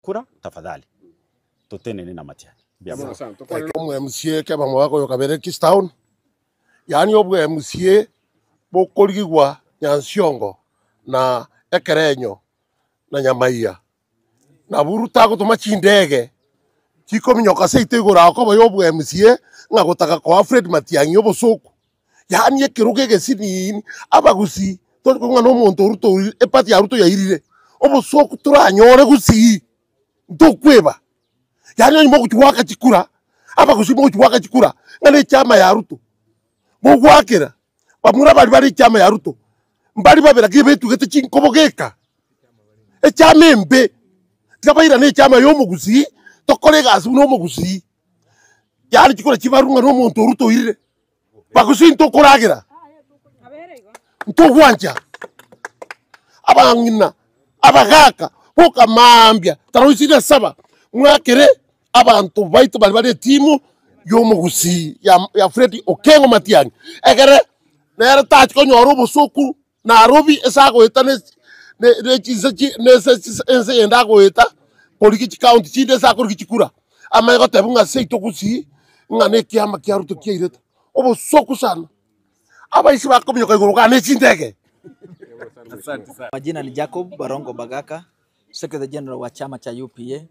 Kura tafadhali totenene na Matiang'i. MCA keba mwako yokabere Kistown, yani obwe MCA bokorigwa Nyansiongo na Ekerenyo na Nyamaiya na buruta gutuma chindege chikominyoka seite igoro akoba yobwe MCA ngagotaka kwa Fred Matiang'i obosoku, yani ekiruge gesinini abagusi tokong'a no omonto Ruto epati ya Ruto yairire obosoku turanyore gusii ntokweba. Yani onye mogochiwaka chikura abagusi mogochiwaka chikura ng'ane chama ya Ruto mogwakera bamura bari bari chama ya Ruto mbari babera kibetugete chinkobogeka echama embe tikabaira ne chama yomogusi tokore egasi buna omogusi, yani chikura chibarung'a na omonto Ruto oirire bagusi ntokoragera ntogwancha abang'ina abagaka boka mambia taroisina saba mwakere abantu baitu bali bali timu yomogusi ya Fred Okengo Matiang'i egere nere tachi konyora obosoku Nairobi esagoeta ne chinse enda goeta koriki county chinde sakoriki chikura amaye goteba ng'a seito gusii ng'a ne kiama kia Ruto kiairete obosoku sana abaisi bakominyoka igoro gane chindege. Majina ni Jacob Barongo Bagaka, Secretary General wa chama cha UPA.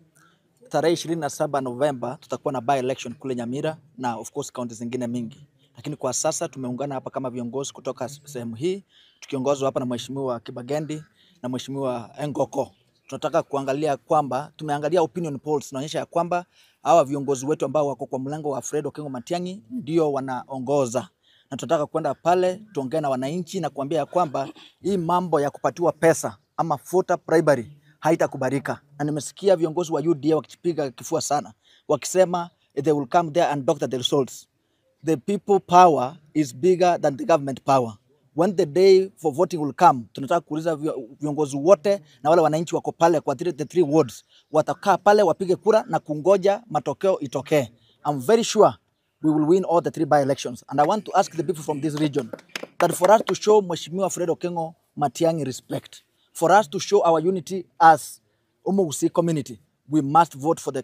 Tarehe 27 Novemba tutakuwa na by election kule Nyamira na of course county zingine mingi. Lakini kwa sasa tumeungana hapa kama viongozi kutoka sehemu hii tukiongozwa hapa na Mheshimiwa Kibagendi na Mheshimiwa Engoko. Tunataka kuangalia kwamba tumeangalia opinion polls inaonyesha ya kwamba hawa viongozi wetu ambao wako kwa mlango wa Fred Okengo Matiang'i ndio wanaongoza. Na tunataka kwenda pale tuongee na wananchi na kuambia ya kwamba hii mambo ya kupatiwa pesa ama voter bribery haitakubalika. Na nimesikia viongozi wa UDA wakipiga kifua sana wakisema they will come there and doctor the results. The people power is bigger than the government power. When the day for voting will come, tunataka kuuliza viongozi wote na wale wananchi wako pale kwa the three wards, watakaa pale wapige kura na kungoja matokeo itokee. I'm very sure we will win all the three by-elections. And I want to ask the people from this region that for us to show Mheshimiwa Fred Okengo Matiang'i respect, for us to show our unity as Omogusii community, we must vote for the